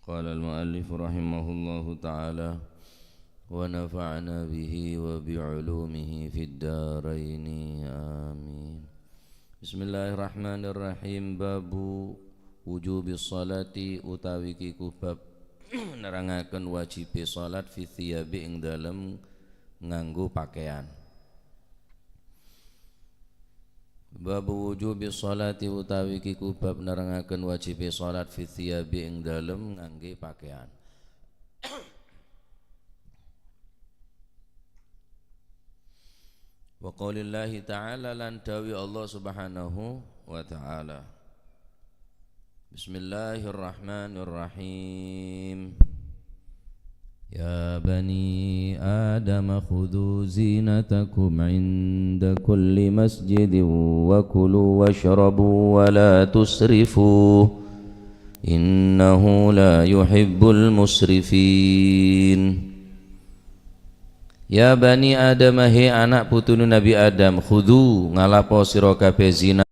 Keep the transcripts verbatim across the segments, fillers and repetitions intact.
Qala al-mu'allif rahimahullahu ta'ala, wa nafa'na bihi wa bi 'ulumihi fid daraini. Amin. Bismillahirrahmanirrahim. Babu wujubi sholati, utawi kiku bab nerangaken wajibe salat, fi thiyabi, ing dalem nganggo pakaian. Babu wujubi sholati, utawi kiku bab nerangaken wajibe salat, fi thiyabi, ing dalem ngangge pakaian. Wa qaulillahi ta'ala, lan dawi Allah Subhanahu wa Ta'ala. Bismillahirrahmanirrahim. Ya bani Adam, khudhu zinatakum 'inda kulli masjidin wa kulu washrabu wa la tusrifu, innahu la yuhibbul musrifin. Ya bani Adam, he ana' putune Nabi Adam, khudhu, ngalapo sira kabeh zina.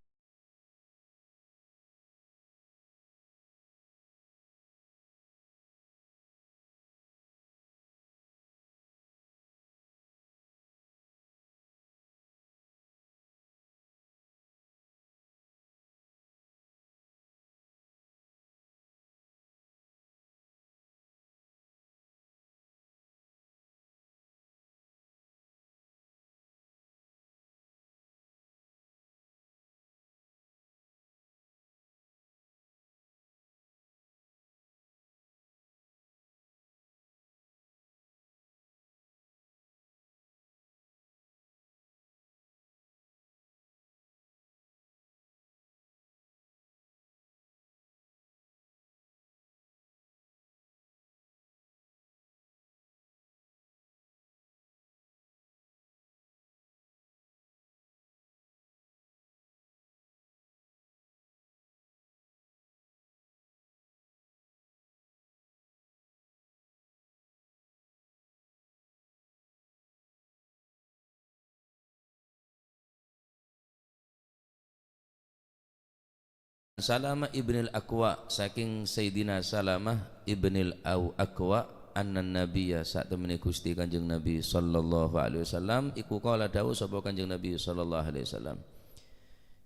Salamah ibnil Akwa, saking Sayyidina Salamah ibnil Au Akwa, annan Nabiyya, satemene Gusti Kanjeng Nabi sallallahu alaihi wasallam, iku qala, dawuh sapa Kanjeng Nabi sallallahu alaihi wasallam,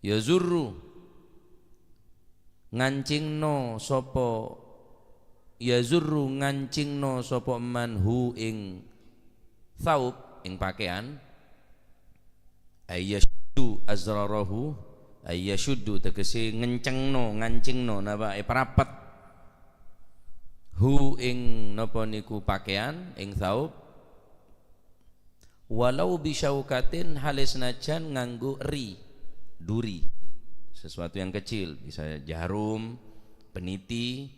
yazurru, ngancingno sapa, yazurru, ngancingno sapa man hu ing tsaub, ing pakaian, ayyashuddu azrarahu, ayyashuddu tegese ngencengno, ngancingno, napa, eparapet, hu ing napa niku pakaian, ing tsaub, walau bisyaukatin, hale senajan nganggo ri, duri, sesuatu yang kecil, bisa jarum, peniti,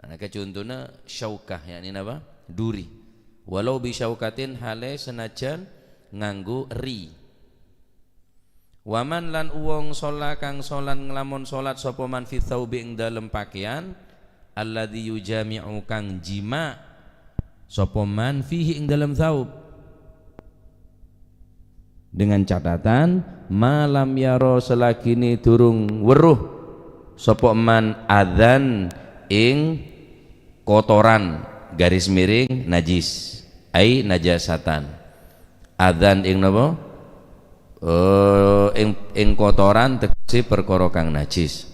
nah, naka contona syaukah, yakni napa? Duri. Walau bisyaukatin, hale senajan nganggo ri. Waman, lan wong, sholla, kang sholat, nglamun sholat sapa man fi tsaubi, ing dalem pakaian, alladzi yujami'u, kang jima' sapa man fihi, ing dalem tsaub. Dengan catatan, ma lam yara, selagine durung weruh sapa man adzan ing kotoran, garis miring, najis, ai najasatan. Adzan ing napa? Eh, ing, ing kotoran, tegese perkara kang najis.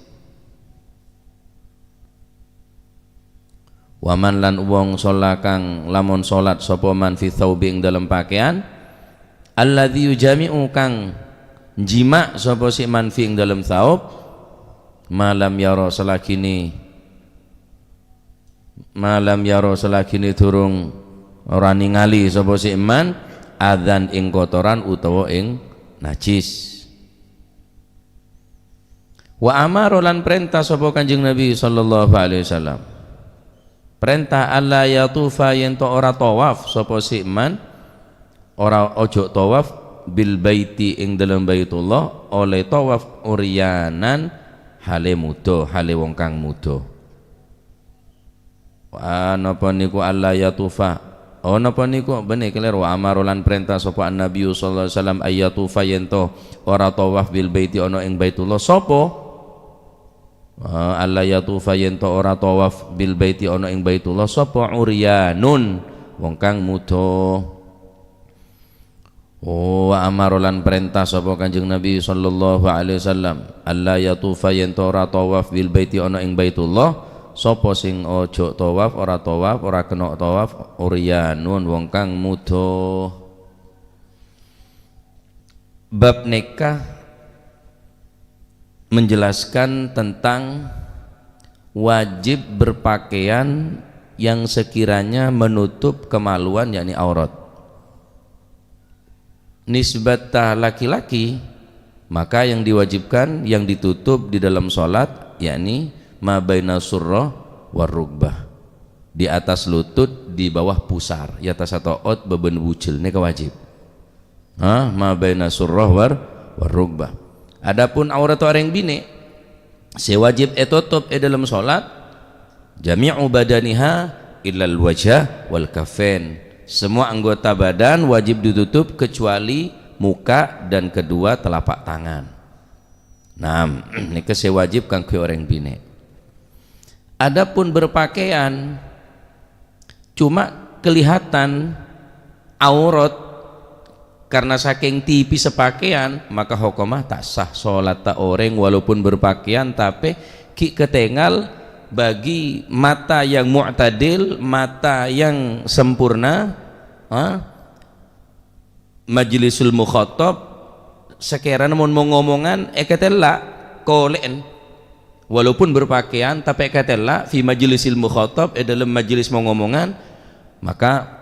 Waman, lan wong, sholla, kang lamun sholat sapa man fi tsaubi, ing dalem pakaian, alladzi yujami'u, kang jima' sapa si man fi, ing dalem tsaub, ma lam yara, selagine, ma lam yara, selagine durung ora ningali sapa si man adzan ing kotoran utawa ing najis. Wa amara, lan prenta sapa Kanjeng Nabi sallallahu alaihi wasallam. Prenta alla yatufa, yen to ora tawaf sapa si man, ora, ojo tawaf, bil baiti, ing dalem Baitullah, oleh tawaf uryanan, hale muda, hale wong kang muda. Wa napa niku alla yatufa? Oh, napa niku benne kalero, amara lan prenta sapa An-Nabiyyu sallallahu alaihi wasallam ayyatufa, yen to ora tawaf bil baiti, ana ing Baitullah. Sapa? Eh, alla yatufa, yèn to ora tawaf, bil baiti, ana ing Baitullah, sapa uryanun, wong kang muda. Oh, wa amara, lan parènta sapa Kanjeng Nabi sallallahu alaihi wasallam, alla yatufa, yèn to ora tawaf, bil baiti, ana ing Baitullah, sapa sing ojo tawaf, ora tawaf, ora kena tawaf, uryanun, wong kang muda. Bab nèka menjelaskan tentang wajib berpakaian yang sekiranya menutup kemaluan, yakni aurat. Nisbata laki-laki, maka yang diwajibkan, yang ditutup di dalam salat, yakni ma baina surrah war rukbah. Di atas lutut, di bawah pusar, ya tasato'ot bâbâna bujel, nèka wajib. Ha, ma baina surrah war, war rukbah. Adapun aurat orèng binè', sè wajib ètotop è dâlem salat, jami'u badaniha illal wajha wal kaffain. Semua anggota badan wajib ditutup kecuali muka dan kedua telapak tangan. Nah, nèka sè wajib kaangghuy orèng binè'. Adapun berpakaian, cuma kelihatan aurat karena saking tipis pakaian, maka hokomma ta' sah sholatta orèng walaupun berpakaian, tapè ghi' katèngal bagi mata yang mu'tadil, mata yang sempurna, ha? Majlisul mukhatab, sakèrana mon mo-ngomongan èkatella', kolè'en. Walaupun berpakaian, tapè èkatella', fi majlisil mukhatab, è dâlem majlis mo-ngomongan, maka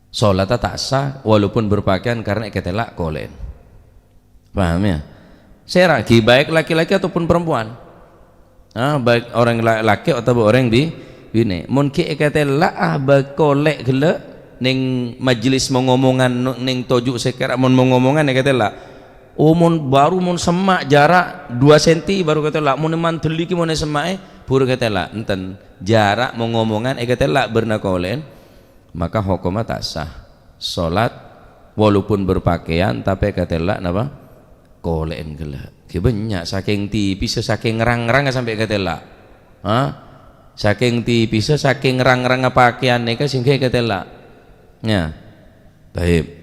sholatta ta' sah, walaupun berpakaian, karena èkatella', kolè'en. Paham, ya? Sè ragu, baik laki-laki ataupun perempuan. Ah, baik orèng la-, lakè' otabâ orèng bi-, binè'. Mon ghi' èkatella', ah, bâ-, kolè' ghellâ' neng majlis mo-ngomongan, no-, neng toju' sè kèra mon mo-ngomongan èkatella'. Oh, mon bâru mon semma' jara' dua senti bâru katella'. Mon mandhelli ghi' mon è semma'è, buru katella'. Enten, jara' mo-ngomongan èkatella' bârna kolè'en. Maka hokomma ta' sah. Sholat walaupun berpakaian, tapè èkatella' napa? Kolè'en ghellâ'. Ghi' bânnya', saking tipissa, saking rang-rangnga sampè' èkatella'. Ha? Saking tipissa, saking rang-rangnga pakaian nèka sehingga èkatella'. Ya. Taib.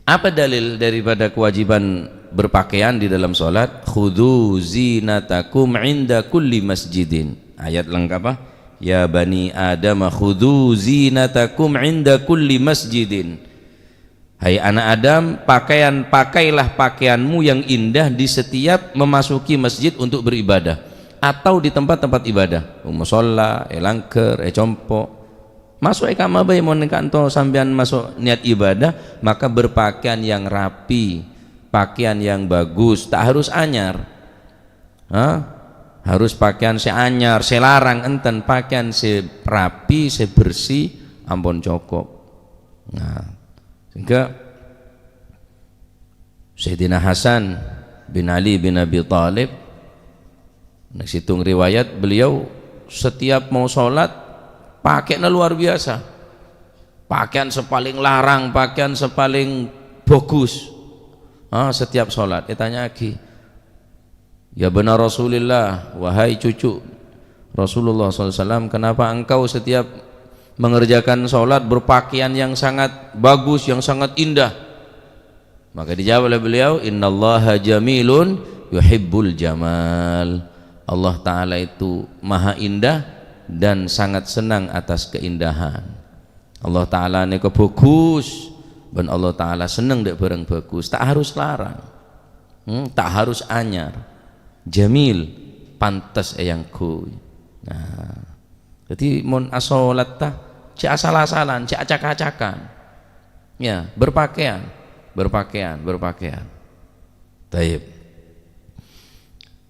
Apa dalil daripada kewajiban berpakaian di dalam sholat? "Khudzu zinatakum 'inda kulli masjidin." Ayat lengkap, ah. "Ya bani Adam, khudzu zinatakum 'inda kulli masjidin." Hai anak Adam, pakaian, pakailah pakaianmu yang indah di setiap memasuki masjid untuk beribadah atau di tempat-tempat ibadah, è musholla, è langghâr, è compo'. Maso' è kamma bhâi, mon ka'ento sampèyan maso' niat ibadah, maka berpakaian yang rapi, pakaian yang bagus, ta' harus anyar. Ha? Harus pakaian sè anyar, sè larang, enten, pakaian sè rapi, sè bersih, ampon cokop. Nah, sehingga Sayyidina Hasan bin Ali bin Abi Thalib, neng sèttong riwayat, beliau setiap mau sholat, pakaiannya luar biasa. Pakaian sè palèng larang, pakaian sè palèng bagus. Ah, setiap sholat, ètanya'aghi, "Ya bana Rasulillah, wahai cucu Rasulullah sallallahu alaihi wasallam, kenapa engkau setiap mengerjakan sholat berpakaian yang sangat bagus, yang sangat indah?" Maka dijawab oleh beliau, "Innallaha jamilun yuhibbul jamal." Allah Ta'ala itu maha indah dan sangat senang atas keindahan. Allah Ta'ala nèka bagus, bân Allah Ta'ala senneng dâ' bhârâng bagus. Ta' harus larang. Hmm, ta' harus anyar. Jamil, pantes èangghuy. Nah, dhâddhi mon asolatta, jhâ' asal-asalan, jhâ' acak-acakan. Ya, berpakaian, berpakaian, berpakaian. Taib.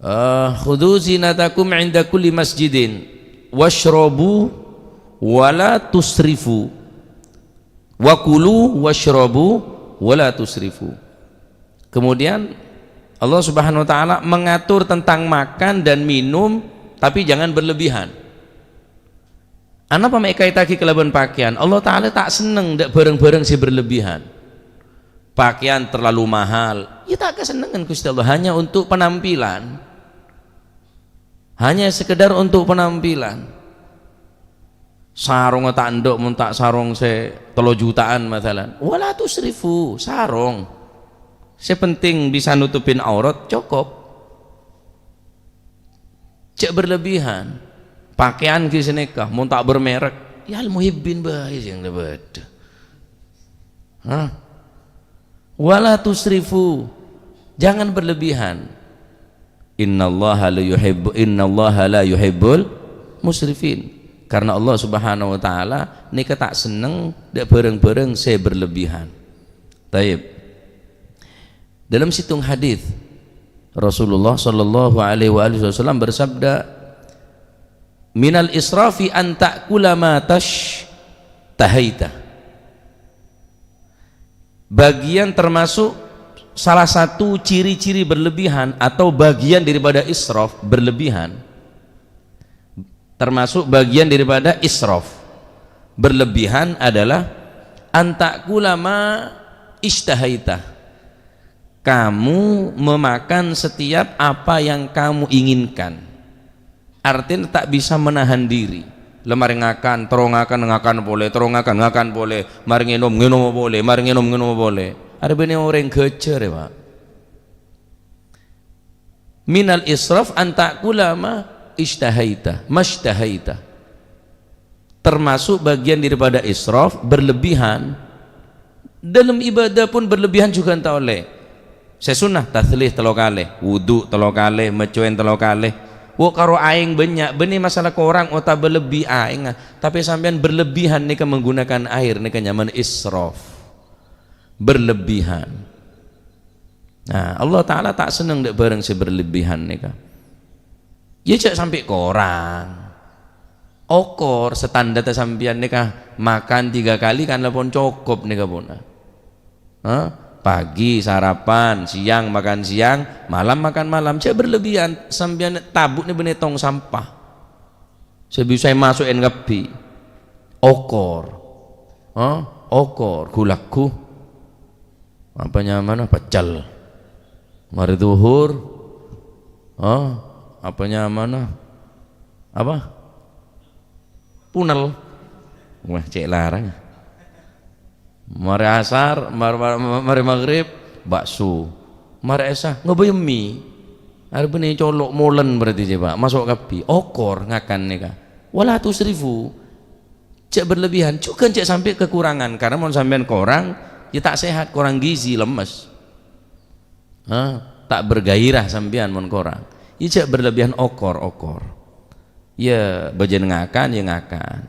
Eh, "Khudzu zinatakum 'inda kulli masjidin, wasyrabu wa la tusrifu. Wa kulu wasyrabu wa la tusrifu." Kemudian Allah Subhanahu wa Ta'ala mengatur tentang makan dan minum, tapi jangan berlebihan. Anapa ma' èkaètaghi kalabân pakaian? Allah Ta'ala ta' senneng dâ' bhârâng-bhârâng sè berlebihan. Pakaian terlalu mahal, ya ta' kasennengan Gusti Allah, hanya untuk penampilan. Hanya sekedar untuk penampilan. Sarongnga ta' endâ' mon ta' sarong sè tello jutaan, masalan. Wala tusrifu, sarong. Sè penting bisa nutupin aurat, cokop. Jhâ' berlebihan. Pakaian ghi' sanèka, mon ta' bermerek, ya al-muhibbin bhâi sè bâdâ. Hah? Wala tusrifu, jangan berlebihan. Innallaha la yuhibbu, innallaha la yuhibbul musrifin. Karena Allah Subhanahu wa Ta'ala nèka ta' senneng dâ' bhârâng-bhârâng sè berlebihan. Taib. Dalam situng hadis, Rasulullah sallallahu alaihi wa alihi wasallam bersabda, "Minal israfi an ta'kula ma tashtahaita." Bagian termasuk salah satu ciri-ciri berlebihan atau bagian daripada israf, berlebihan, termasuk bagian daripada israf, berlebihan adalah an ta'kula ma ishtahaita, kamu memakan setiap apa yang kamu inginkan. Artèna ta' bisa menahan diri. La marè ngakan, terro ngakan, ngakan polè, terro ngakan, ngakan polè, marè ngènom, ngènom polè, marè ngènom, ngènom polè. Arèya bânnè orèng ghâjâr, ya, Pak. Minal israf an ta'kula ma ishtahaita, mashtahaita. Termasuk bagian daripada israf, berlebihan. Dalam ibadah pun berlebihan juga ta' ollè. Sè sunnah, taslih tello kalè, wudu tello kalè, maccowèn tello kalè. Wo' karo aèng bânnya', bânnè masalah korang otabâ lebbi aèngnga, tapè sampèyan berlebihan nèka menggunakan air nèka nyamana israf. Berlebihan. Nah, Allah Ta'ala ta' senneng dâ' bhârâng sè berlebihan nèka. Ya, jhâ' sampè' korang. Okor, standarra sampèyan nèka makan tiga kali kan la pon cokop nèka pon. Hah? Pagi sarapan, siang makan siang, malam makan malam. Jhâ' berlebihan, sampèyan tabu'na bânnè tong sampah. Sè bisa èmaso'è kabbhi. Okor. Hah? Okor, ghu-lagghu. Apa nyamana? Pecel. Marè dhuhur. Hah? Apa nyamana? Apa? Punel. Wah, cè' larang. Marè asar, mar-, mar-, marè maghrib, bakso. Marè isya, ngabâyâ mi. Arèya bânnè colo' molen berarti, coba. Maso' kabbhi. Okor ngakan nèka. Wala tusrifu. Jhâ' berlebihan, jhughân jhâ' sampè' kekurangan. Karena mon sampèyan korang, ya ta' sehat, korang gizi, lemes. Ha, ta' bergairah sampèyan mon korang. Ya jhâ' berlebihan, okor-okor. Ya, bâjâna ngakan, ya ngakan.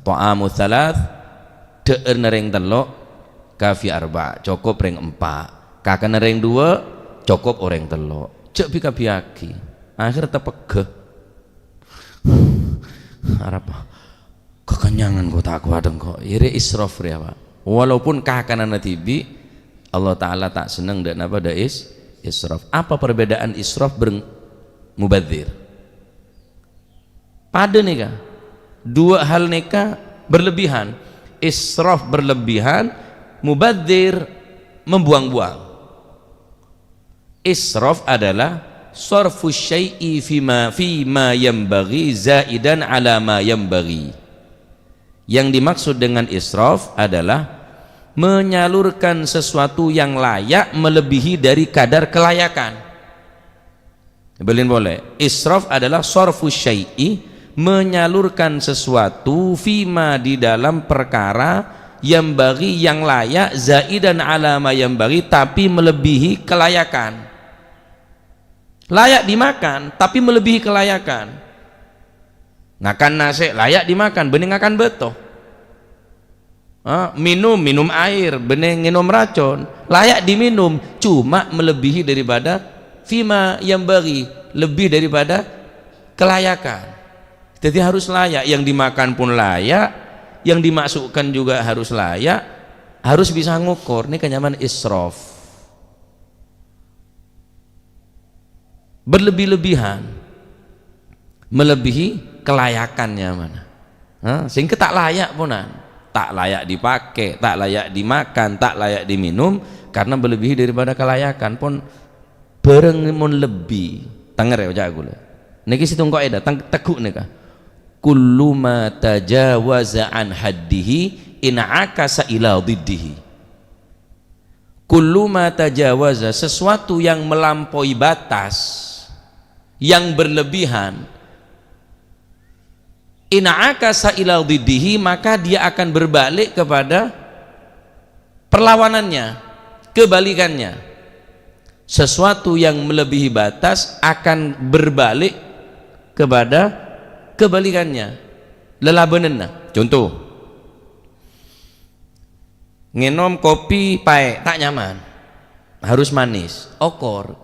Tha'amu tsalas, dhâ'ârna rèng tello', kafi arba', cokop rèng empa'. Kakanna rèng duwâ', cokop orèng tello'. Jhâ' bi-kabbhiyaghi. Akhèr tapeggâ. Arapa? Kakenyangan kok ta' kowat engko'. Iyâ rè israf rè, Pak. Walaupun kakananna dhibi', Allah Ta'ala ta' senneng dâ' napa dâ' is-, israf. Apa perbedaan israf bâreng mubadzir? Padâ nèka. Dua hal nèka berlebihan. Israf berlebihan, mubadzir membuang-buang. Israf adalah sharfu syai'i fima, fima yanbaghi zaidan ala ma yanbaghi. Yang dimaksud dengan israf adalah menyalurkan sesuatu yang layak melebihi dari kadar kelayakan. Bâlin polè, israf adalah sharfu syai'i, menyalurkan sesuatu fima, di dalam perkara, yanbaghi, yang layak, zaidan ala ma yanbaghi, tapi melebihi kelayakan. Layak dimakan, tapi melebihi kelayakan. Ngakan nasè' layak dimakan, bânnè ngakan bâto. Ha, minum, minum air, bânnè ngènom racon, layak diminum, cuma melebihi daripada fima yanbaghi, lebih daripada kelayakan. Jadi harus layak, yang dimakan pun layak, yang dimasukkan juga harus layak, harus bisa ngukur. Nèka nyamana israf. Berlebih-lebihan, melebihi kelayakannya mana. Ha, sehingga ta' layak ponan. Ta' layak dipakai, ta' layak dimakan, ta' layak diminum, karena melebihi daripada kelayakan. Pon bârâng mon lebbi, tèngèrè oca' kaulâ. Nèkè sèttong kaidah, tang-, tegghu' nèka. "Kullu ma tajawaza an haddihi in'akasa ila dhiddihi." "Kullu ma tajawaza," sesuatu yang melampaui batas, yang berlebihan, "in'akasa ila dhiddihi," maka dia akan berbalik kepada perlawanannya, kebalikannya. Sesuatu yang melebihi batas akan berbalik kepada kebalikannya, lalabananna. Contoh, ngènom kopi paè', ta' nyaman. Harus manis, okor.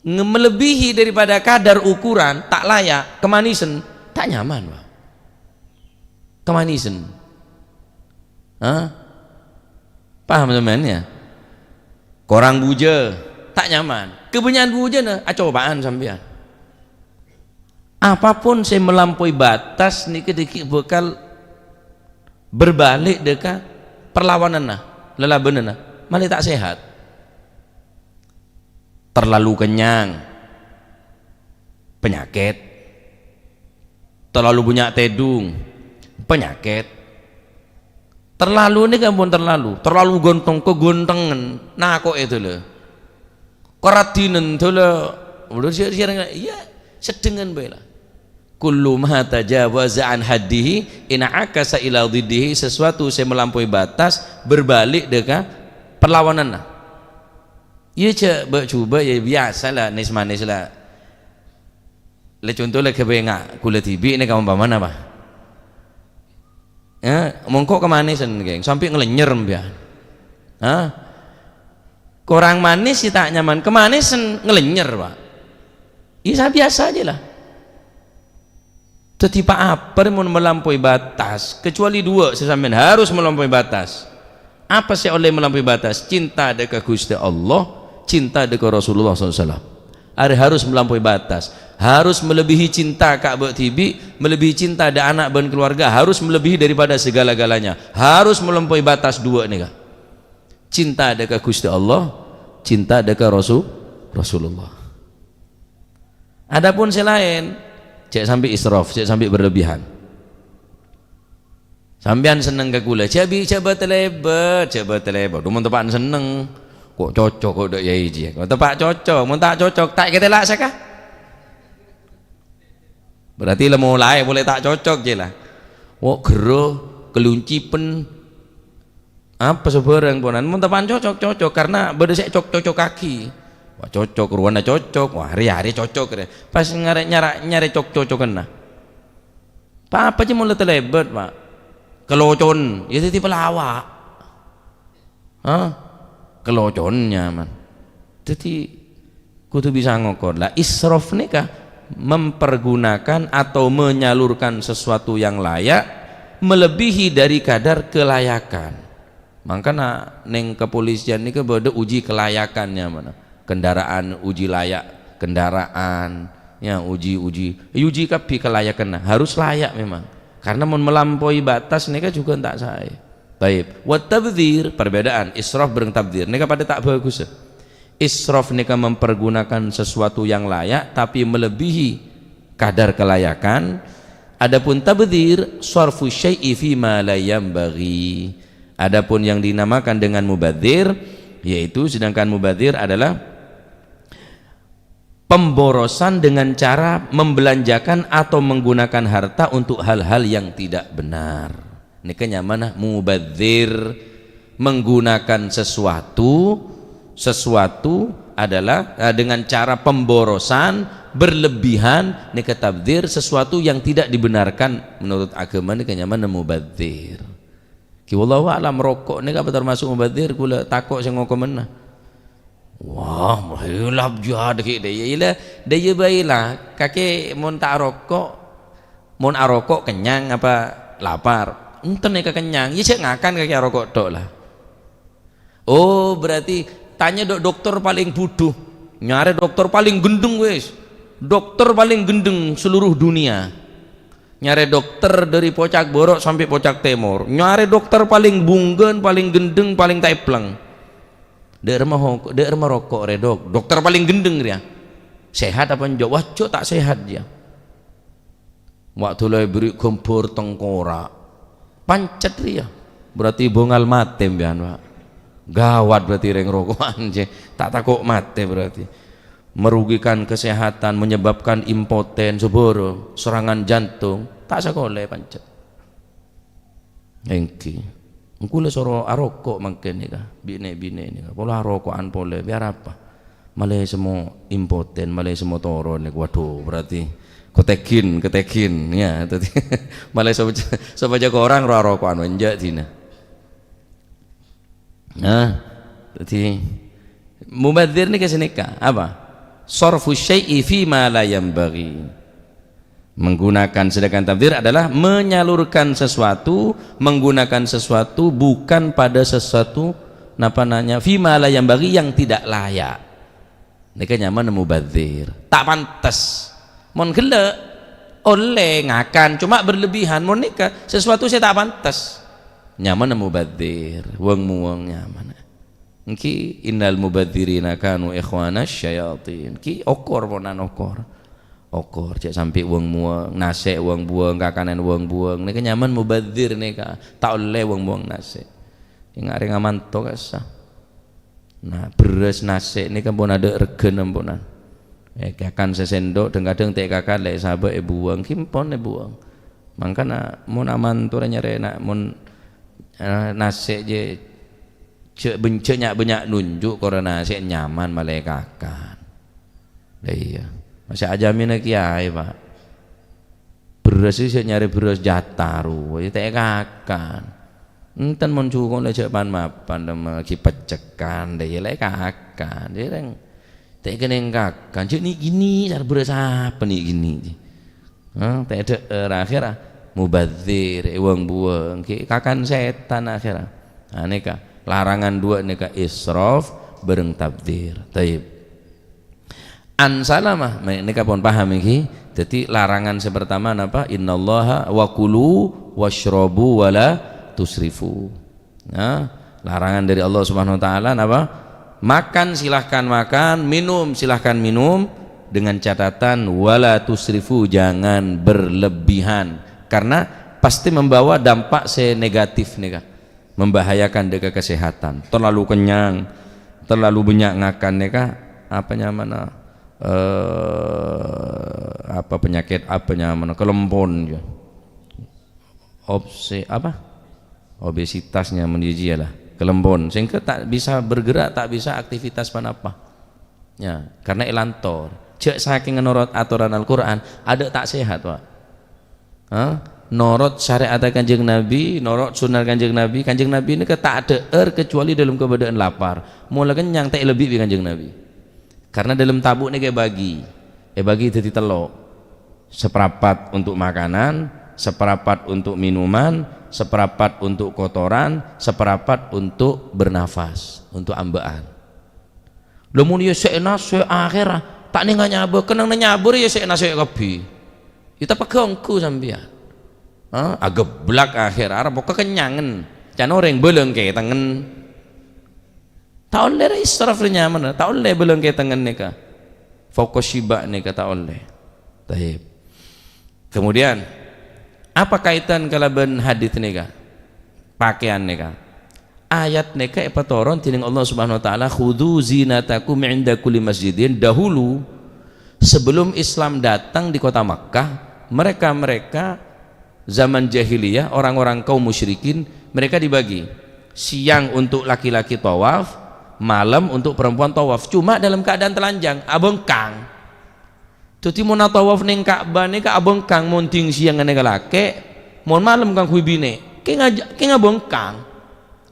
Nge-, melebihi daripada kadar ukuran, ta' layak, kamanisen, ta' nyaman, Pak. Kamanisen. Hah? Paham sampèyan, ya? Korang bujâ, ta' nyaman. Kabânnya'an bujâna, acobaan sampèyan. Apapun sè melampaui batas nèkè dhâggi' bhâkal berbalik dâ' ka perlawananna, lalabananna, malè ta' sehat. Terlalu kenyang, penyakit. Terlalu bânnya' tèdung, penyakit. Terlalu nèka ampon terlalu, terlalu ghânteng, kaghânthengan, nako'è dhâlâ. Karaddhinen dhâlâ, bener sè, sè, iyâ, seddengngan bhâi la. "Kullu ma tajawaza an haddihi in'akasa ila dhiddihi," sesuatu sè melampaui batas, berbalik dâ' ka perlawananna. Iyâ, jhâ' bâ'-jhubâ', iyâ, biyasa la, nès-manès la. La, conto la ghâbây nga-, kaulâ dhibi' nèka ompamana, Pak. Eh, mongko kamanisen, geng, sampè' ngalènyer sampèyan. Hah? Korang manis sè ta' nyaman, kamanisen ngalènyer, Pak. Iyâ, sa-biyasa jiyâ la. Dhâddhi, pa-apa rè mon malampaui batas, kecuali dua sè sampèyan harus malampaui batas. Apa sè ollè malampaui batas? Cinta dâ' ka Ghustè Allah, cinta dâ' ka Rasulullah sallallahu alaihi wasallam. Arè harus malampaui batas, harus melebihi cinta ka abâ' dhibi', melebihi cinta dâ' ana' bân keluarga, harus melebihi daripada segala-galanya, harus malampaui batas dua nèka. Cinta dâ' ka Ghustè Allah, cinta dâ' ka Rasul-, Rasulullah. Adapun sè laèn, jhâ' sampè' israf, jhâ' sampè' berlebihan. Sampèyan senneng ka kaulâ, jhâ' bi-, jhâ' bâ-talèbât, jhâ' bâ-talèbât. Dhu, mon teppa'na senneng, kok cocok kok dâ' iyâ jiyâ. Kok teppa' cocok, mon ta' cocok, ta' èkatèla' saka. Berarti la molaè polè ta' cocok jiyâ la. Wo' gherrâ, kaluncipen, Apa sabârâng ponan, mon teppa'na cocok, cocok, karena bâdâ sè cocok-cocokaghi. Wah, cocok, rowana cocok, wah, rè-arè cocok, rè. Pas nyarè, nyara-, nyarè cocok-cocokanna. Pa-apa jiyâ mon la talèbât, Pak. Kalocon, iyâ dhâddhi palawa'. Hah? Kalocon nyaman. Dhâddhi, kodhu bisa ngokor. Lah, israf nèka mempergunakan atau menyalurkan sesuatu yang layak melebihi dari kadar kelayakan. Mangkana neng kepolisian nèka bâdâ uji kelayakan nyamana. Kendaraan uji layak kendaraan, ya, uji, uji, uji kabbhi kelayakanna. Harus layak memang. Karena mon melampaui batas nèka jhughân ta' saè. Taib. Wa tabdzir, perbedaan israf bâreng tabdzir. Nèka padâ ta' bhâghussa. Israf nèka mempergunakan sesuatu yang layak tapi melebihi kadar kelayakan. Adapun tabdzir, sarfu syai'i fi ma la yanbaghi. Adapun yang dinamakan dengan mubadzir, yaitu sedangkan mubadzir adalah pemborosan dengan cara membelanjakan atau menggunakan harta untuk hal-hal yang tidak benar. Nèka nyamana mubadzir, menggunakan sesuatu, sesuatu adalah, eh, dengan cara pemborosan, berlebihan, nèka tabdzir, sesuatu yang tidak dibenarkan menurut agama nèka nyamana mubadzir. Ki wallahu a'lam, roko' nèka apa termasuk mubadzir, kaulâ tako' sè ngokomanna. Wah, hilap jihad ki dâ' iyâ, iyâ la, dâ' iyâ bhâi la, kakè mon ta' aroko', mon aroko' kennyang apa lapar? Enten nèka kennyang, iyâ jhâ' ngakan kakè aroko' tok la. Oh, berarti tanya dok dokter paling budhu, nyarè dokter paling ghendheng wis. Dokter paling ghendheng seluruh dunia. Nyarè dokter dâri pocak bârâ' sampè' pocak tèmor. Nyarè dokter paling bunggan, paling ghendheng, paling tèplèng. Dâ' remma ho-, dâ' remma roko' rè, Dok? Dokter paling ghendheng rèya. Sehat apa enjâ'? Wah, jâ' ta' sehat, ya. Wa' dulâ èberri' ghâmbhâr tengkorak. Pancet rèya. Berarti bângal matè, mbiyan, Pak. Gawat berarti rèng roko'an, jâ'. Ta' tako' matè berarti. Merugikan kesehatan, menyebabkan impoten, sabârâ, serangan jantung. Ta' sakolè, pancet. Èngghi. Engko' la soro aroko' mangkèn nèka, bi' nè'-binè' nèka. Pola aroko'an polè, bi' arapa? Malè semmo impoten, malè semmo toron nèka. Waduh, berarti ketegin, ketegin, ya. Tadi malè sopajâ, sopajâ korang ro-, aroko'an, enjâ' dina. Nah, tadi mubadzir nèka sanèka, apa? Sarfu syai'i fi ma la yanbaghi. Menggunakan, sedangkan tabdzir adalah menyalurkan sesuatu, menggunakan sesuatu bukan pada sesuatu, napa nanya, fima la yanbaghi, yang tidak layak. Nèka nyamana mubadzir. Ta' pantes. Mon ghellâ', ollè ngakan, cuma berlebihan. Mon nèka, sesuatu sè ta' pantes. Nyamana mubadzir, weng-muweng nyamana. Èngghi, "Innal mubadzirina kanu ikhwanasy syayatin." Èngghi, okor ponan okor. Okor, jâ' sampè' weng-muweng, nasè' weng-buweng, kakanan weng-buweng. Nèka nyamana mubadzir nèka, ta' ollè weng-muweng nasè'. Ènga' rèng amanto kassa. Nah, bherrâs nasè' nèka pon adâ' règhâna ponan. Eh, kakan sasèndok, dhâng-kadhâng ta' èkakan, la èsabâ' èbuwâng, ghi pon èbuwâng. Mangkana mon amanto rè nyarè na-, mon, eh, nasè' jâ' Jâ' bân-, jâ' nya'-bânnya' nonjhu' korana sè nyaman malè kakan. Lah iyâ. Masa ajâmina kèyaè, Pak. Bherrâs sè nyarè bherrâs jhâta rowa, ya ta' èkakan. Enten mon jhuko' la jâ' pan-mapan, la ghi' peccekan, la iyâ la èkakan. Jâ' rèng ta' èkennèng kakan. Jâ' nè'-kènè' cara bherrâs apa nè'-kènè'? Hah, ta' èdhâ'âr, akhèra mubadzir, èwâng-buwâng, ghi' kakan sètan akhèra. Nah, nèka larangan duwâ' nèka israf bhâreng tabdzir. Taib. An Salamah, me-, nèka pon paham, ghi? Dhâddhi larangan sè pertama napa? "Innallaha wa kulu wasyrabu wa la tusrifu." Nah, larangan dari Allah Subhanahu wa Ta'ala napa? Makan, silahkan makan, minum, silahkan minum, dengan catatan, "Wala tusrifu," jangan berlebihan. Karena pasti membawa dampak sè negatif nèka, membahayakan dâ' ka kesehatan. Terlalu kenyang, terlalu bânnya' ngakan nèka, apa nyamana? Eh, apa penyakit, apa nyamana? Kelempon, ya. Obse-, apa? Obesitasnya menjijik lah, kelempon, sehingga tak bisa bergerak, tak bisa aktivitas apa-apa. Ya, karena èlantor. Jâ' sakèng norot atoran Al-Qur'an, adâ' ta' sehat, Pak. Hah? Norot syariat Kanjeng Nabi, norot sunnah Kanjeng Nabi. Kanjeng Nabi nèka ta' adhâ'âr kecuali dalam keadaan lapar. Mola kenyang, ta' èlebbi' bi' Kanjeng Nabi. Karena dalam tabu' nèka èbagi. Èbagi dhâddhi tello'. Saparapat untuk makanan, saparapat untuk minuman, saparapat untuk kotoran, saparapat untuk bernafas, untuk amba'an. Lha, mon iyâ sè nasè' akhèra, ta' nènga nyabâ, kennengnganna nyabâ rèya sè nasè' kabbhi. Iyâ tapè ganggu sampèyan. Ha? Ageblak akhèra, arapa kakenyangen. Can orèng bâlâng kètengngen. Ta' ollè rè israf rè nyamana, ta' ollè bâlâng kètengngen nèka. Fokus syiba' nèka ta' ollè. Taib. Kemudian, apa kaitan kalabân hadits nèka? Pakaian nèka. Ayat nèka èpatoron dening Allah Subhanahu wa Ta'ala, "Khudzu zinatakum 'inda kulli masjidin." Dahulu, sebelum Islam datang di kota Makkah, mereka-mereka zaman jahiliyah, orang-orang kaum musyrikin, mereka dibagi. Siang untuk laki-laki tawaf, malam untuk perempuan tawaf. Cuma dalam keadaan telanjang, abengkang. Dhâddhi, mon atawaf neng Ka'bah nèka abengkang, mon dhing siang nèka lakè', mon malem kaangghuy binè', kèng aja-, kèng abengkang.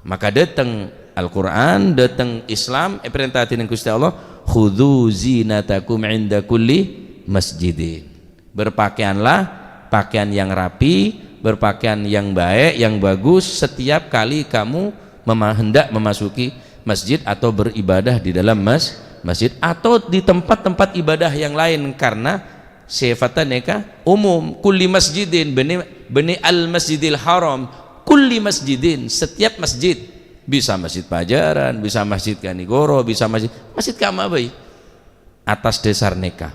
Maka dâteng Al-Qur'an, dâteng Islam, èparènta dening Ghustè Allah, "Khudzu zinatakum 'inda kulli masjidin." Berpakaianlah pakaian yang rapi, berpakaian yang baik, yang bagus setiap kali kamu mema-, hendak memasuki masjid atau beribadah di dalam mas-, masjid atau di tempat-tempat ibadah yang lain, karena sifatnya nèka umum. Kulli masjidin, bânnè, bânnè al-masjidil haram, kulli masjidin, setiap masjid. Bisa masjid Pajaran, bisa masjid Kanigoro, bisa masjid, masjid ka'ma bhâi. atas dasar nèka.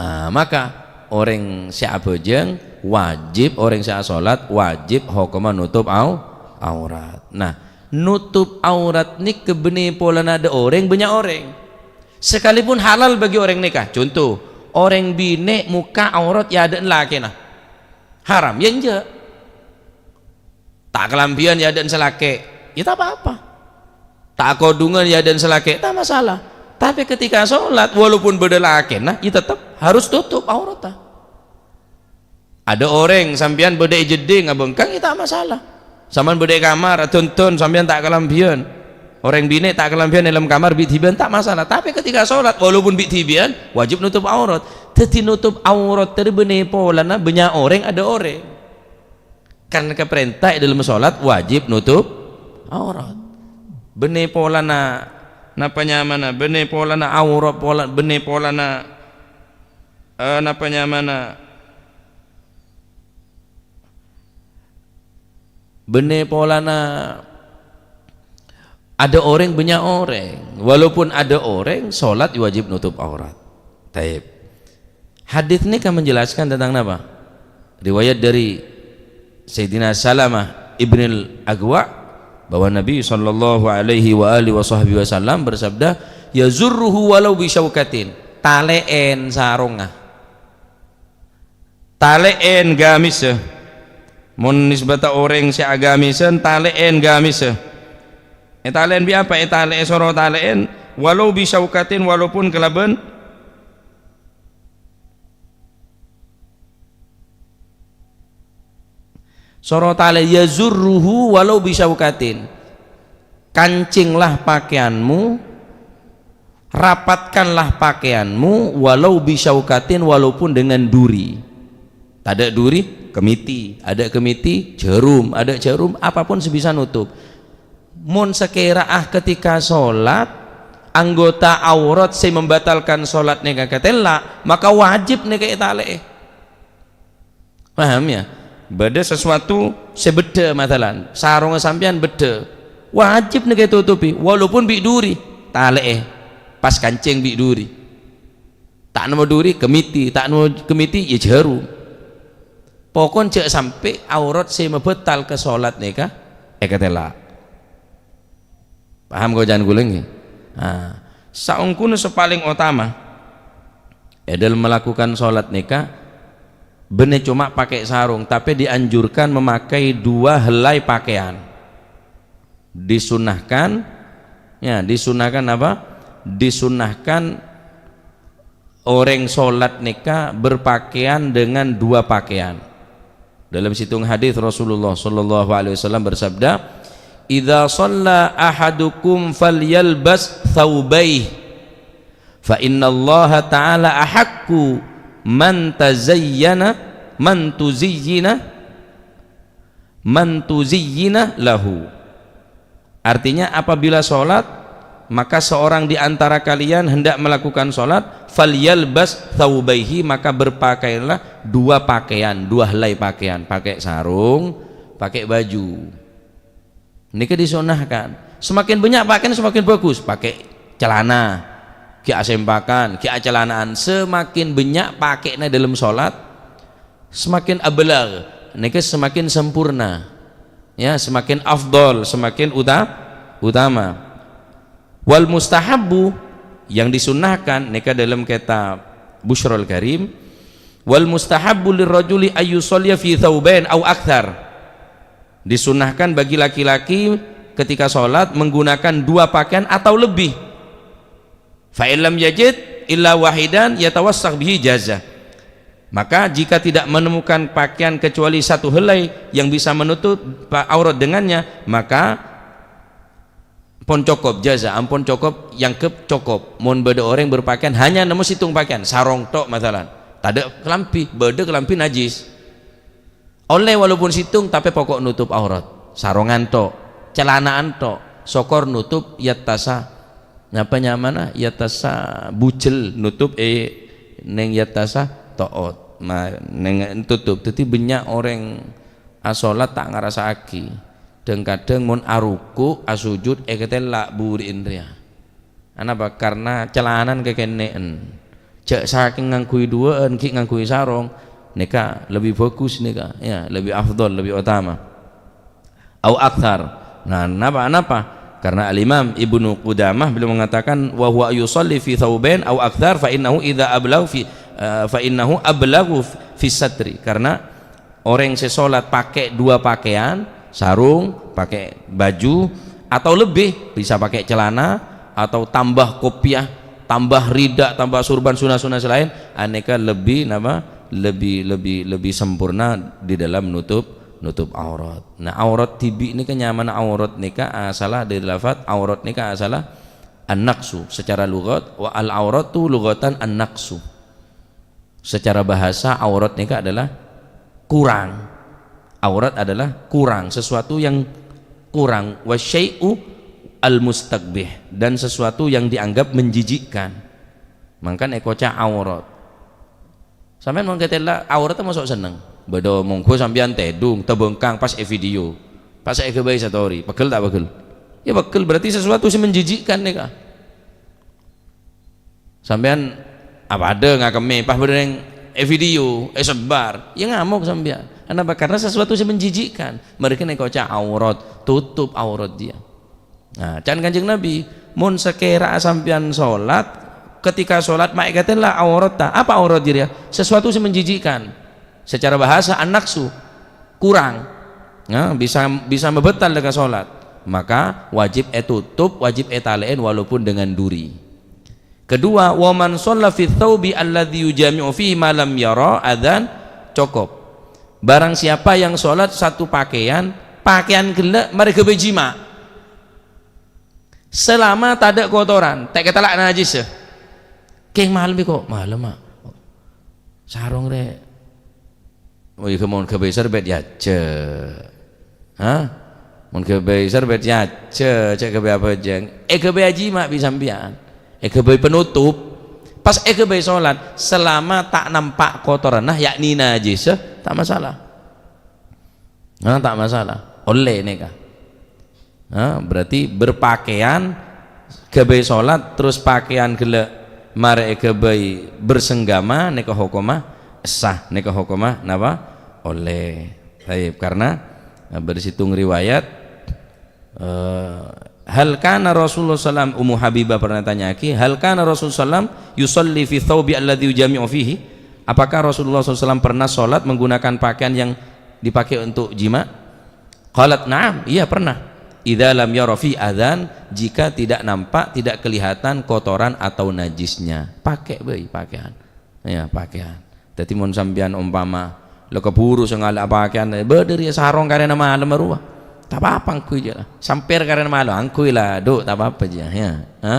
Ah, maka orèng sè abhâjâng wajib, orèng sè asolat wajib hokomma notop au-, aurat. Nah, notop aurat nèka bânnè polana adâ' orèng, bânnya' orèng. Sakalipun halal bagi orèng nèka. Conto, orèng binè' mokka' aurat è adâ'na lakèna. Haram? Ya enjâ'. Ta' kalambhiyân è adâ'na sè lakè', ya ta' pa-apa. Ta' akodhungan è adâ'na sè lakè', ta' masalah. Tapè ketika sholat, walaupun bâdâ lakèna, ya tetep harus totop auratta. Adâ' orèng sampèyan bâdâ è jeddhing abhângkang, ya ta' masalah. Sampèyan bâdâ è kamar, adhunten, sampèyan ta' kalambhiyân. Orèng binè' ta' kalambhiyân è dâlem kamar bi' dhibi'ân, ta' masalah. Tapè ketika sholat, walaupun bi' dhibi'ân, wajib notop aurat. Dhâddhi notop aurat tadi bânnè polana bânnya' orèng, adâ' orèng. Karena kaparènta è dâlem sholat wajib notop aurat. Bânnè polana, napa nyamana? Bânnè polana aurat, pola-, bânnè polana, eh, napa nyamana? Bânnè polana adâ' orèng, bânnya' orèng. Walaupun adâ' orèng, sholat wajib notop aurat. Taib. Hadis nèka menjelaskan tentang napa? Riwayat dari Sayyidina Salamah ibnil Aqwa, bahwa Nabi sallallahu alaihi wa alihi wa sahbihi wasallam bersabda, "Yazurruhu walau bisyaukatin." Talè'èn sarongnga. Talè'èn gamissa. Mon nisbata orèng sè agamissa, talè'èn gamissa. Ètalè'èn bi' apa? Ètalè'è, soro talè'èn, walau bisyaukatin, walaupun kalabân Soro talè-, yazurruhu walau bisyaukatin. Kancinglah pakaianmu, rapatkanlah pakaianmu, walau bisyaukatin, walaupun dengan duri. Tadâ' duri, kemiti. Adâ' kemiti, jarum. Adâ' jarum, apapun sè bisa notop. Mon sakèra'a ketika sholat, anggota aurat sè membatalkan sholat nèka katella', maka wajib nèka ètalè'è. Paham, ya? Bâdâ sesuatu sè beddhâ, masalan, sarongnga sampèyan beddhâ, wajib nèka ètotobhi, walaupun bi' duri, talè'è, pas kancèng bi' duri. Ta' nemmo duri, kemiti, ta' nemmo kemiti, ya jarum. Pokon jhâ' sampè' aurat sè mabâtal ka sholat nèka èkatella'. Paham koca'an kaulâ, ngghi? Nah, saongghuna sè palèng otama è dâlem malakukan sholat nèka, bânnè coma pakè sarong, tapè dianjurkan memakai dua helai pakaian. Disunnahkan, ya, disunnahkan apa? Disunnahkan orèng sholat nèka berpakaian dengan dua pakaian. Dalam sèttong hadis Rasulullah sallallahu alaihi wasallam bersabda, "Idza shalla ahadukum falyalbas tsaubaih, fa innallaha ta'ala ahaqqu man tazayyana, man tuziyyina, man tuziyyina lahu." Artinya, apabila sholat, maka seorang di antara kalian hendak melakukan sholat, "Falyalbas tsaubaihi," maka berpakaianlah dua pakaian, dua helai pakaian, pakai sarung, pakai baju. Nèka disunahkan. Semakin bânnya' pakaian, semakin bagus. Pakai celana, ghi' asempakan, ghi' acelanaan. Semakin bânnya' pakaianna dalam sholat, semakin ablag, nèka semakin sempurna. Ya, semakin afdol, semakin uta-, utama. Wal mustahabbu, yang disunnahkan, nèka dalam kitab Busyrul Karim, "Wal mustahabbu lirrajuli ayyushalliya fi thaubain au akthar." Disunnahkan bagi laki-laki ketika sholat menggunakan dua pakaian atau lebih. "Fa in lam yajid illa wahidan yatawassaq bihi jaza." Maka jika tidak menemukan pakaian kecuali satu helai yang bisa menutup pa-, aurat dengannya, maka pon cokop, jaza, ampon cokop, nyangkep cokop. Mon bâdâ orèng berpakaian hanya nemmo sèttong pakaian, sarong tok masalan. Tadâ' kalambhi, bâdâ kalambhi najis. Ollè walaupun sèttong, tapè pokok nutup aurat. Sarongan tok, celanaan tok, sokor nutup yattasa. Napa nyamana? Yattasa bujel, nutup, eh, neng yattasa to'ot. Ma-, neng tutup. Dhâddhi bânnya' orèng asolat ta' ngarasa'aghi. Dhâng-kadhâng mon aruku', asujud, èkatella' buri'na rèya. Anapa? Karna calanan kakennè'en. Jhâ' sakèng ngangghuy duwâ'ân, ghi' ngangghuy sarong, nèka lebbi bhâghus nèka, ya, lebbi afdhal, lebbi utama. Au akthar. Nah, napa, napa? Karena Al-Imam Ibnu Qudamah beliau mengatakan, "Wa huwa yusalli fi thaubain au akthar, fa innahu idza ablagha fi, eh, fa innahu ablaghu fi satri." Karena orang sè sholat pakai dua pakaian, sarung, pakai baju, atau lebih, bisa pakai celana, atau tambah kopiah, tambah rida, tambah surban, sunah-sunah sè laèn, anèka lebbi, napa? Lebbi, lebbi, lebbi sempurna di dalam nutup, nutup aurat. Nah, aurat dhibi' nèka nyamana aurat nèka asalla dhâri lafat aurat nèka asalla an-naqsu. Secara lughat, wa al-auratu lughatan an-naqsu. Secara bahasa aurat nèka adalah kurang. Aurat adalah kurang, sesuatu yang kurang. Wa syai'u al-mustaqbih, dan sesuatu yang dianggap menjijikkan. Mangkana èkoca' aurat. Sampèyan mon katella aurat mosok senneng. Bâdâ mongghu sampèyan tèdung, tabengkang pas è video. Pas èghâbây story, pegghel ta' pegghel? Ya pegghel, berarti sesuatu sè menjijikkan nèka. Sampèyan apa adâ ngakemmè pas bâdâ neng è video, èsebar, ya ngamok sampèyan. Kenapa? Karena sesuatu sè menjijikkan. Mereka nèka èkoca' aurat, tutup aurat dia. Nah, can Kanjeng Nabi, "Mon sakèra'a sampèyan sholat, ketika sholat ma' èkatella auratta." Apa aurat jârèya? Sesuatu sè menjijikkan. Secara bahasa, an-naqsu, kurang. Nah, bisa, bisa mabâtal dâ' ka sholat. Maka wajib ètutup, wajib ètalè'èn walaupun dengan duri. Kedua, "Wa man shalla fi tsaubi alladzi yujami'u fihi ma lam yara adzan," cokop. Barang siapa yang sholat satu pakaian, pakaian ghellâ' marè ghâbây jima'. Selama tadâ' kotoran, ta' èkatella' najis, ya. Kèng malem kok, malem, Mak. Sarong rè. Oh, iya, mon ghâbây sarbèt, ya, jhâ'. Hah? Mon ghâbây sarbèt, ya, jhâ', jhâ' ghâbây abhâjâng. Èghâbây jima' bi' sampèyan. Èghâbây penutup. Pas èghâbây sholat, selama ta' nampa' kotoranna, yakni najis, ta' masalah. Nah, ta' masalah. Ollè nèka. Nah, berarti berpakaian, ghâbây sholat, terus pakaian ghellâ' marè èghâbây bersenggama, nèka hokomma sah, nèka hokomma napa? Ollè. Taib, karena, eh, bâdâ sèttong riwayat, eh, "Hal kana Rasulullah sallam," Ummu Habibah pernah tanya'aghi, "Hal kana Rasulullah sallam yusalli fi thaubi alladzi yujami'u fihi?" Apakah Rasulullah sallallahu alaihi wasallam pernah sholat menggunakan pakaian yang dipakai untuk jima'? Qalat, "Na'am, iya pernah. Idza lam yara fi adzan, jika tidak nampak, tidak kelihatan kotoran atau najisnya." Pakai bhâi pakaian. Ya, pakaian. Dhâddhi mon sampèyan ompama la kabhuru sè ngala' pakaian, bâdâ rèya sarong karèna malem rowa. Ta' apa-apa, angghuy jâ' la. Sampèr karèna malem, angghuy la, Du', ta' apa-apa jâ', ya. Ha?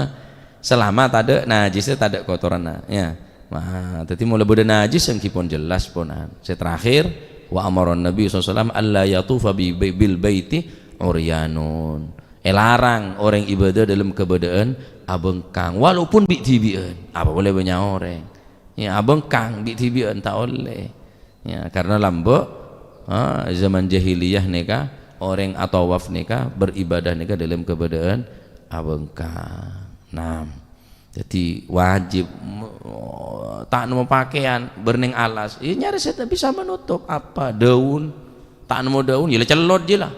Selama tadâ' najis, tadâ' kotoranna, ya. Wah, dhâddhi mon la bâdâ najis ènggi pon jelas ponan. Sè terakhir, wa amaran Nabi sallallahu alaihi wasallam alla yatufa bi, bi, bil baiti uryanun. Èlarang orèng ibadah dâlem kabâdâ'ân abengkang, walaupun bi'-dhibi'ân. Apa polè bânnya' orèng. Ya, abengkang bi'-dhibi'ân ta' ollè. Ya, karena lambâ', ha, zaman jahiliyah nèka, orèng atawaf nèka, beribadah nèka dâlem kabâdâ'ân abengkang. Nah, dhâddhi wajib, m-, ta' nemmo pakaian, bâr neng alas. Ya, nyarè sè ta' bisa menutup. Apa? Daun. Ta' nemmo daun, ya la cellot jâ' la.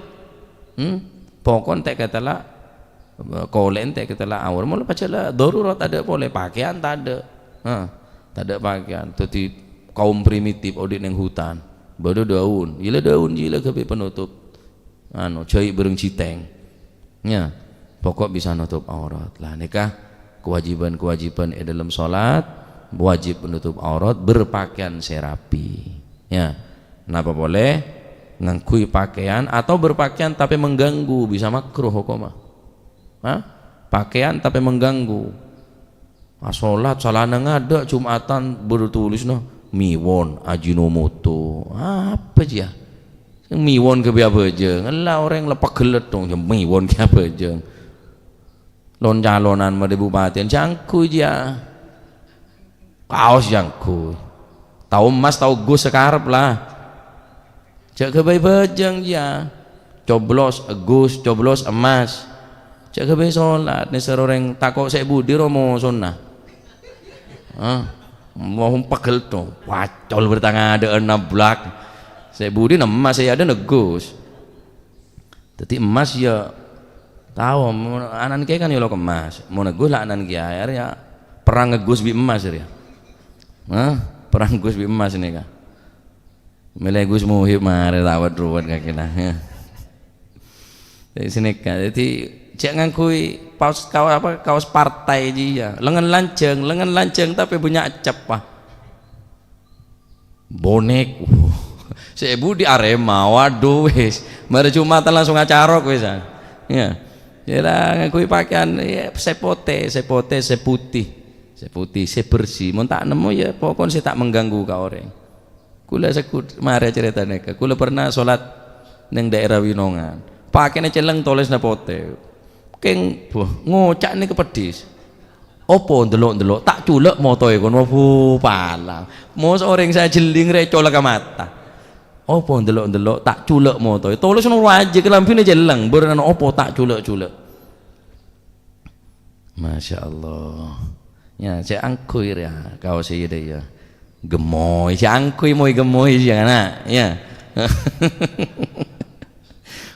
Hmm? Pokon ta' èkatella', kolè'en ta' èkatella' aur. Mola pajhât la darurat tadâ' polè, pakaian tadâ'. Ha, tadâ' pakaian. Dhâddhi kaum primitif odi' neng hutan. Bâdâ daun. Ya la daun jâ' la ghâbây penutup. Anu, jhâi' bâreng jiteng. Ya, pokok bisa nutup aurat. Lah, nèka kewajiban-kewajiban è dâlem sholat, wajib menutup aurat, berpakaian sè rapi. Ya, napa polè? Ngangghuy pakaian atau berpakaian tapi mengganggu, bisa makruh hokomma. Hah? Pakaian tapi mengganggu. Ah, sholat, salana ngadâ', Jumatan, bâdâ tulisna, "Miwon, Ajinomoto." Apa jâ? Sè miwon ghâbây abhâjâng. Ella orèng la peggellet dong, jâ' miwon ghâbây abhâjâng. Lon-calonan marè bupatèn, jâ' angghuy jâ. Kaos jâ' angghuy. Tao emmas, tao gus sakarep la. Jâ' ghâbây abhâjâng jâ. Coblos gus, coblos emmas. Jhâ' ghâbây solat, nèsèr orèng tako' sè budi romo sonna. Hah? Mau pegel to, pacol bertangadâ'ân nablak. Sè budi nemmas sè ada negus. Dhâddhi emmas ya tao, mon anan kèyaè kan nyolok emmas. Mon negus la anan kèyaè, arèya perang negus bi' emmas arèya. Hah? Perang negus bi' emmas nèka. Mèlè Gus Muhib marè tawet-ruwet kakè nah. Jadi sanèka. Jadi jhâ' ngangghuy paos, kaos apa, kaos partai jiyâ. Lengngen lanjhâng, lengngen lanjhâng tapè bânnya' cep, ah. Bonek. Sè budi Arema, waduh wis. Marè Jumatan langsung acarok wis, ah. Ya. Ya la ngangghuy pakaian, ya, sè potè, sè potè, sè putih. Sè putih, sè bersih. Mon ta' nemmo ya pokon sè ta' mengganggu ka orèng. Kaulâ segghut marè carèta nèka. Kaulâ pernah solat neng daerah Winongan. Pakèna celleng, tolèsanna potè. Kèng, boh, ngoca' nèka peddhis. Apa ndelok-ndelok, ta' culek motoè kono, bu, palang. Mos orèng sè ajhelling rè colek ka mata. Apa ndelok-ndelok, ta' culek motoè. Tolèsanna wajib, kalambhina celleng, bârâna apa ta' culek-culek. Masya Allah. Ya, sè angghuy rèya, kaos iyâ dâ' iyâ. Gemmoy, sè angghuy moy gemmoy sè ana', ya.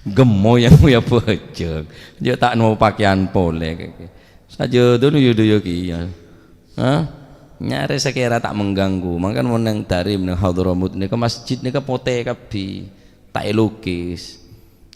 Gemmoy yang moy abhâjâng. Jhâ' ta' nemmo pakaian polè. Sajâdâna iyâ dâ' iyâ kèya. Hah? Nyarè sakèra ta' mengganggu. Mangkana mon neng Tarim, neng Hadramut nèka masjid nèka potè kabbhi. Ta' èlukis.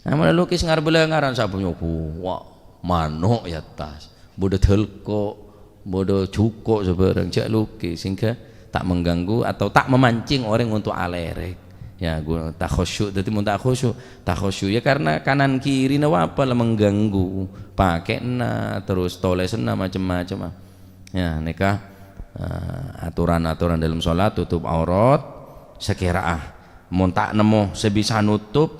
Nah, mon èlukis ngarep bâlâ ngaran sabâ nyobu. Wah, mano' è attas. Bâdâ dâlko', bâdâ jhuko' sabârâng. Jhâ' lukis, sehingga ta' mengganggu atau ta' memancing orèng untuk alèrèk. Ya, gu-, ta' khusyuk. Dhâddhi mon ta' khusyuk, ta' khusyuk. Ya, karena kanan kirina apa la mengganggu. Pakèna, terus tolèsanna macem-macem. Ya, nèka, eh, aturan-aturan dalam sholat, tutup aurat, sakèra'a. Mon ta' nemmo sè bisa nutup,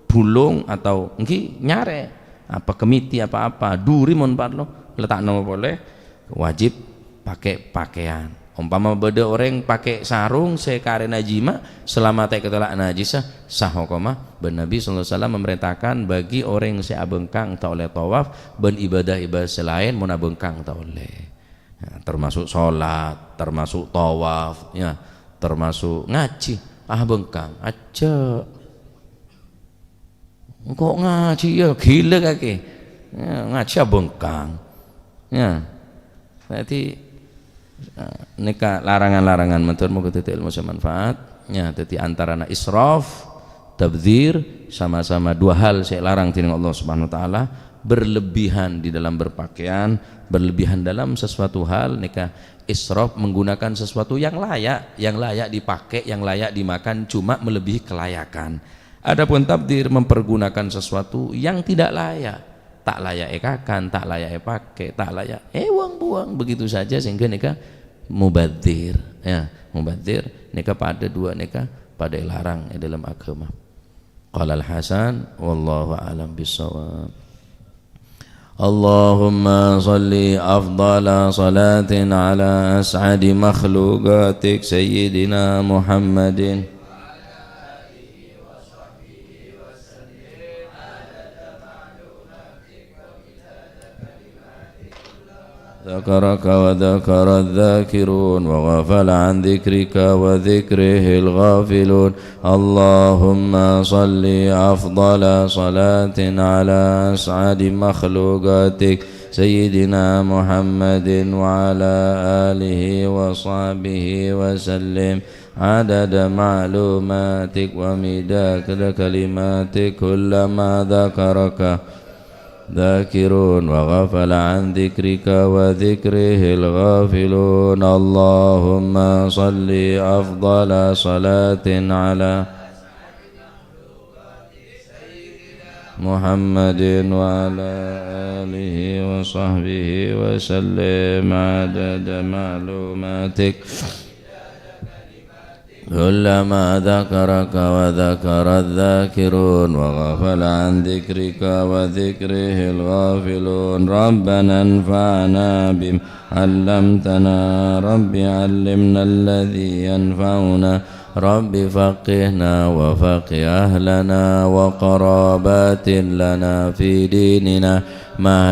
bulung atau èngghi nyarè apa kemiti apa-apa, duri mon parlo, la ta' nemmo polè, wajib pakè pakaian. Umpama bâdâ orèng pakè sarong sè karèna jima', selama ta' èkatella' najissa, sah hokomma. Bân Nabi sallallahu alaihi wasallam memerintahkan bagi orèng sè abhângkang ta' ollè tawaf, bân ibadah-ibadah sè laèn mon abhângkang ta' ollè. Ya, termasuk sholat, termasuk tawaf, ya, termasuk ngajhi. Ah, bhângkang, ajjhâ'. Engko' ngajhi, ya, ghilâ kakè. Ya, ngajhi abhângkang. Ya. Dhâddhi, eh, nèka larangan-larangan, matur moga dhâddhi ilmu sè manfaat. Ya, dhâddhi antarana israf, tabdzir, sama-sama dua hal sè larang dening Allah Subhanahu wa Ta'ala, berlebihan di dalam berpakaian, berlebihan dalam sesuatu hal, nèka israf, menggunakan sesuatu yang layak, yang layak dipakai, yang layak dimakan, cuma melebihi kelayakan. Adapun tabdzir, mempergunakan sesuatu yang tidak layak, ta' layak èkakan, ta' layak èpakè, ta' layak èwang-buwang begitu saja, sehingga nèka mubadzir. Ya, mubadzir nèka padâ dua nèka padâ èlarang è dalam agama. Qala Al-Hasan, wallahu a'lam bissawab. Allahumma shalli afdhala shalatin ala as'adi makhluqatik Sayyidina Muhammadin. ذكرك وذكر الذاكرون وغفل عن ذكرك وذكره الغافلون. اللهم صل أفضل صلاة على أسعد مخلوقاتك سيدنا محمد وعلى آله وصحبه وسلم عدد معلوماتك ومداد كلماتك كلما ذكرك ذاكرون وغفل عن ذكرك وذكره الغافلون. اللهم صل أفضل صلاة على محمد وعلى آله وصحبه وسلم عدد معلوماتك كلما ذكرك وذكر الذاكرون وغفل عن ذكرك وذكره الغافلون. ربنا انفعنا بما علمتنا. رب علمنا الذي ينفعنا. رب فقهنا وفقه أهلنا وقرابات لنا في ديننا مع